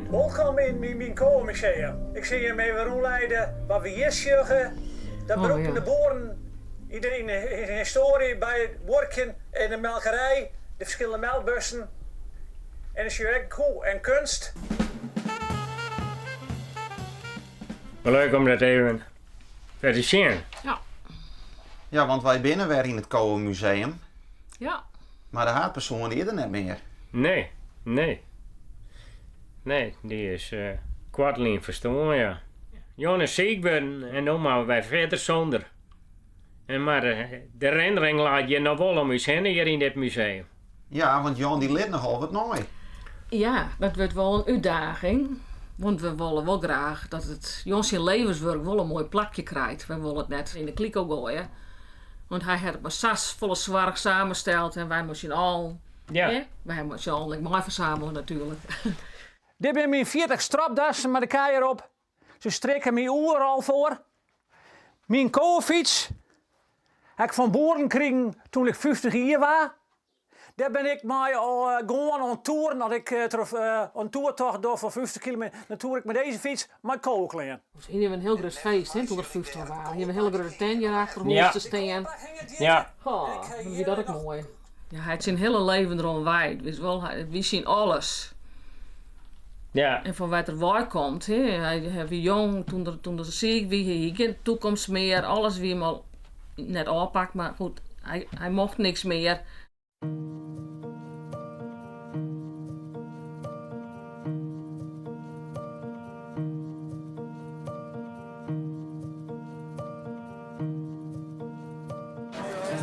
Wolkom yn myn kowemuseum. Ik sil jim even rûnleide wat we hjir sjogge. Dat brûkten de boeren yn de histoarje by it buorkjen en de melkerij, de ferskillende melkbussen. En dan sjogge we ek koe en kunst. Wel leuk om dat even wer te sjen. Ja. Ja, want wy binne wer yn it Kowemuseum. Ja. Mar de haadpersoan dy is der net mear. Nee, nee. Nee, dy is koartlyn ferstoarn, ja. Jan is siik wurden en no moatte wy fierder sûnder. En mar de herinnering leit hjir noch wol om ús hinne hjir yn dit museum. Ja, want Jan dy lit nochal wat nei. Ja, dat wurdt wol in útdaging. Want we wolle wol graach dat it Jan syn levenswurk wol in moai plakje krijt. Wy wolle it net yn de kliko goaie. Want hy hat it mei safolle soarch samensteld en wy mei syn allen. Ja. Wy hawwe mei syn allen ek mei fersamele natuerlik. Dit binne myn 40 stropdassen mei de kij derop. Se strikke my oeral foar. Myn kowefyts ha ik fan boeren krigen toen ik 50 jier wa. Dêr bin ik mei goan oan toeren. As ik troch in toertocht doch fan 50 kilometer, dan toer ik mei dizze fyts mei koweklean. Dus hiene we in hiel grut feest hè, toen er 50 wa. Hiene we in hiele grutte tent hjir achter hûs te stean. Ja. Oh, wie dat ek moai. Ja, hy hat syn hiele leven deroan wijd. Witst wol, it wie syn alles. Ja. En fan wêr't er wei komt, hè, hy wie jong toen er, toen er siik wie, hy hie gjin toekomst mear, alles wie him al net ôfpakt, mar goed, hy, hy mocht niks mear.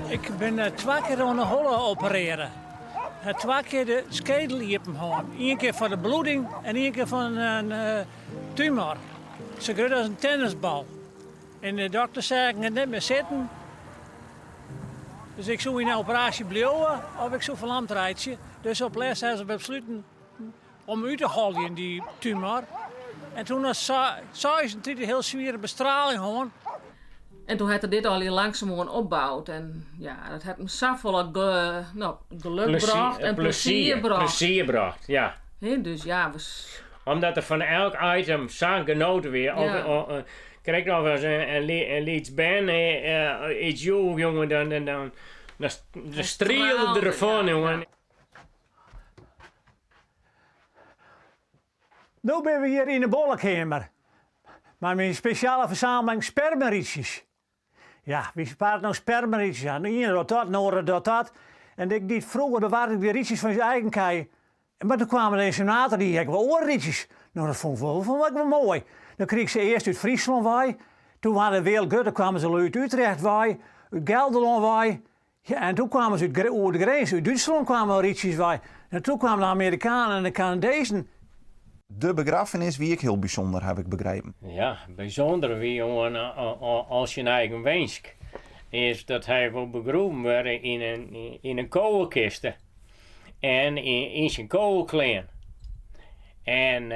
Ik bin twa kear oan de holle operearre. Ha twa kear de skedel iepen hân. Ien kear foar de bloeding en ien kear fan in tumor. Sa grut as in tennisbal. En de dokter seagen it net mear sitten. Dus ik soe yn de operaasje bliuwe of ik soe ferlamd reitsje. Dus op lêst hawwe se besluten om út te holjen dy tumor. En toen noch 36 hiel swiere bestraling hân. En toen hat er dit allegear langsumoan opboud. En ja, dat hat him safolle no, geluk brocht en plezier brocht. Plezier brocht, ja. Hè, dus ja, we. Omdat er fan elk item sa genoten wie. Ja. Krekt of as in lyts bern iets joech, jonge, dan, dan, dan strielde er derfan, jonge. No binne we hjir yn de bollekeamer mei myn spesjale fersameling spermarytsjes. Ja, wie spaart no spermarytsjes? Ja, de iene docht dat, de oare docht dat. En ik die froeger bewarde ik dy rytsjes fan ús eigen kij. Mar doe kwamen de ynseminator, dy hie ek wol oare rytsjes. No, dat fûn ik wol, fûn ik wol moai. Dan krige ik se earst út Fryslân wei. Toen waard de wereld grutter, kwamen se al út Utrecht wei, út Gelderlân wei. Ja, en toen kwamen se út, oer de grins, út Dútslân kwamen al rytsjes wei. En toen kwamen de Amerikanen en de Kanadezen. De begraffenis wie ek hiel bysûnder, haw ik begrepen. Ja, bysûnder wie oan al syn eigen winsk is dat hy wol begroeven wurde yn in, yn in kowekiste en yn syn koweklean. En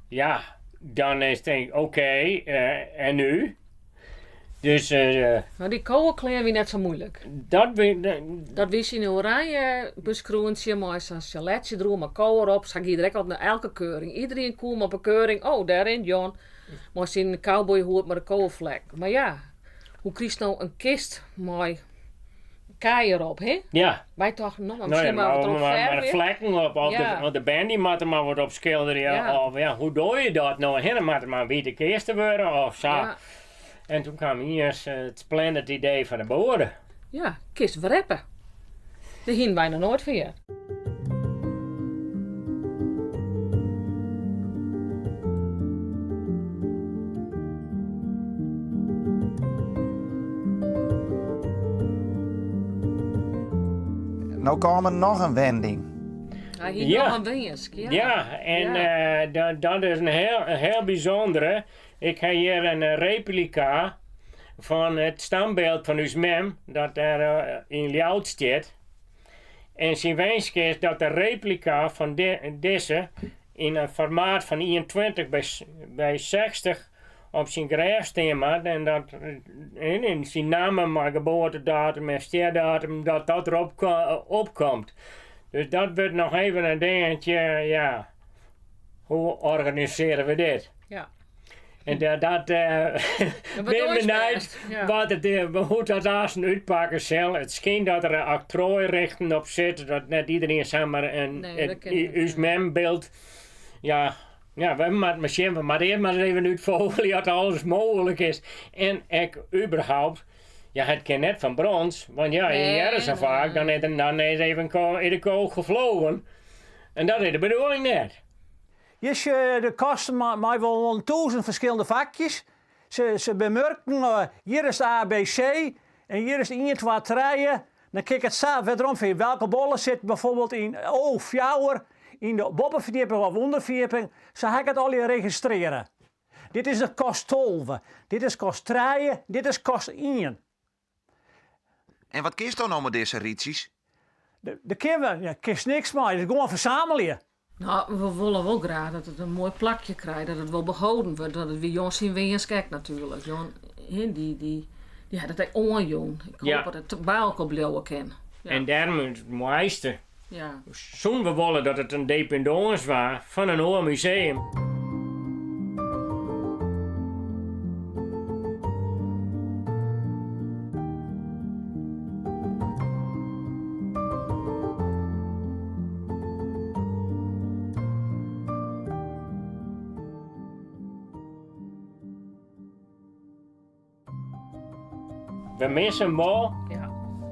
ja, dan is it denk oké, en nu? Dus, Mar dy koweklean wie net sa moeilik. Dat wie. Dat wie syn oranje buskroentsje mei sa'n sjaletsje deroer mei ko derop. Sa gie er ek altyd nei elke keuring. Iderien koe him op 'e keuring, oh, dêr rint Jan mei syn cowboyhoed mei de koweflek. Mar ja, hoe krijst no in kist mei kij erop, hè? Ja. Wy tochten, no, Nou ja, miskien mar wat erop maar ferve. vlekken op, of, Ja. de, of de bern die moatte mar wat op skilderje. Ja. Of ja, hoe doe je dat nou? Hinne moat der mar wite kiste wurde of sa. Ja. En toen kwam iens it splendid idee fan de boade. Ja, kist wrappe. Dêr hienen wy noch noait fan heard. No kaam der noch in wending. Hy hie Ja. noch in winsk, ja. Ja, en Ja. dat is in hiel bysûndere. Ik ha hjir in replika fan it stambyld fan ús mem, dat dêr yn Ljouwert stiet. En syn winsk is dat de replika fan dizze yn in formaat fan 21 by 60 op syn grêf stean moat en dat yn syn namme mei geboartedatum en stjerdatum dat dat derop opkomt. Dus dat wurdt noch even in dingetje, ja. Hoe organisearje we dit? Ja. En dat, dat bin benijd wat it, hoe't dat aansten útpakke sil. It skynt dat der octrooirjochten op sitte, dat net iedereen samar in ús membyld. Ja, ja, we moatte mar sjen, we moatte earst mar ris even útfogelje oft alles mooglik is. En ek überhaupt, ja, it kin net fan brons, want ja, je hearre sa faak, dan is dan is even de ko gevlogen. En dat is de bedoeling net. Hjir sjogge de kasten mei wol in tûzen ferskillende fakjes. Se bemurken, hjir is de ABC en hjir is ien, twa, trije. Dan kin ik it sa werom fine. Welke bolle sit bijvoorbeeld yn O fjouwer, yn de boppeferdjipping of ûnderferdjipping. Sa ha ik it allegear registrearre. Dit is de kast 12, dit is kast trije, dit is kast ien. En wat kinsto no mei dizze rytsjes? Dêr kinne we, ja, kinst niks mei, it is gewoan fersamelje. No, we wolle wol graach dat it in moai plakje krijt, dat it wol beholden wurdt. Want it wie Jan syn winsk ek natuerlik. Jan, dy, dy, dy hat it ek oanjûn. Ik hoop dat it by elkoar bliuwe kin. Ja. En dêrom it moaiste. Ja. Soenen we wolle dat it in dependâns waar fan in oar museum. We misse him wol. Ja.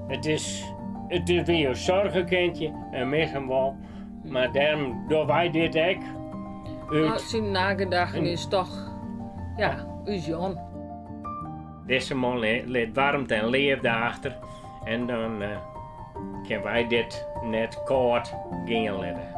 It is, it is wie in zorgenkindje, we misse him wol. Mar dêrom dogge wy dit ek. Út. Syn nagedachtenis toch, ja, ús Jan. Dizze man lit waarmte en leafde achter en dan kinne wy dit net kâld gean litte.